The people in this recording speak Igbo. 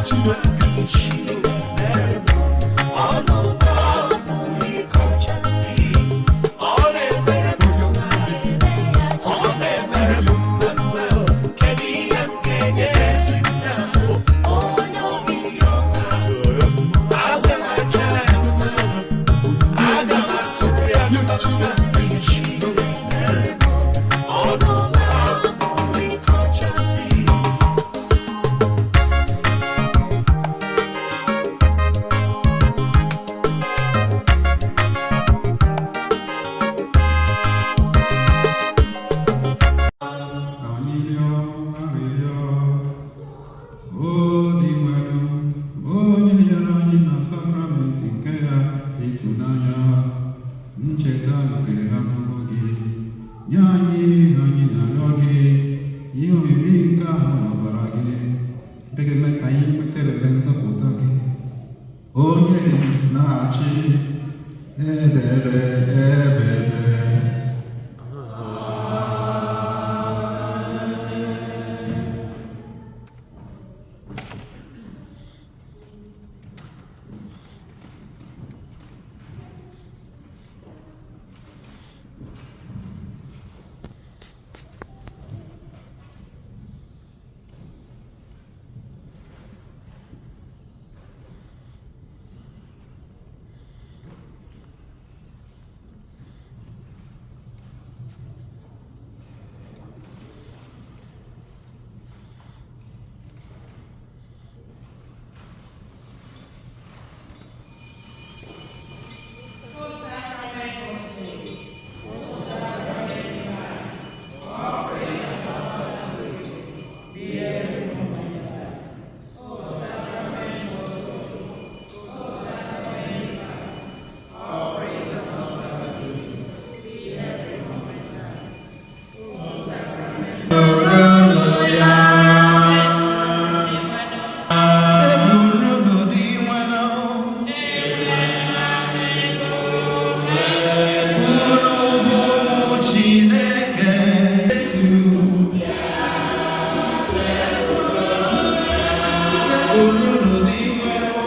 Chineke mere m. Ọnụ m apụghị ịkọchasị. Ọ na-emere m mma. Ọ na-emere m mma. Kedu ihe m ga-enye ezi nna? Onye obi ọma. Aga m aja ya mma. Aga m atụrụ ya mma. Chineke mere m. Ọnụ m apụghị ịkọchasị. Ka anyị rịọ arịrịọ. O Dinwenụ, onye nyere anyị na sakramenti nke ya ịtụnanya ncheta nke ahụhụ gị, nye anyị, anyị na-arịọ gị, ihe omimi nke ahụ na ọbara gị, nke ga-eme ka anyị nweta elele nzọpụta gị, onye dị na-achị ebe ebe ebe ebe. Sekpụrụnụ Dinwenụ. Unu bụ ụmụ Chineke. Jesu. Sekpụrụnụ Dinwenụ.